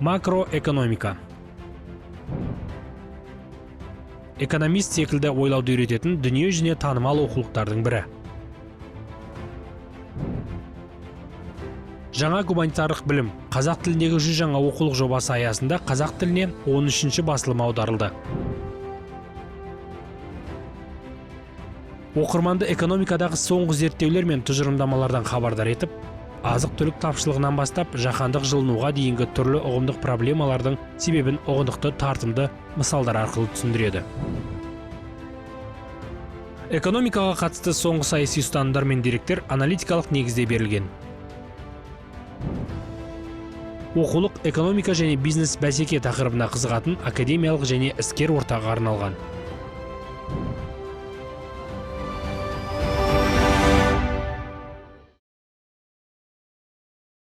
Макроэкономика. Экономист секілді ойлауды үйрететін дүние жүзіне танымал оқулықтардың бірі. Жаңа гуманитарлық білім қазақ тіліндегі 100 жаңа оқулық жобасы аясында қазақ тіліне 13-ші басылым аударылды. Оқырманды экономикадағы соңғы зерттеулер мен тұжырымдамалардан хабардар етіп, азық-түлік тапшылығынан бастап жаһандық жылынуға дейінгі түрлі ұғымдық проблемалардың себебін ұғынықты, тартымды мысалдар арқылы түсіндіреді. Экономикаға қатысты соңғы саяси ұстанымдар мен деректер аналитикалық негізде берілген. Оқулық экономика және бизнес бәсеке тақырыбына қызығатын академиялық және іскер ортаға арналған.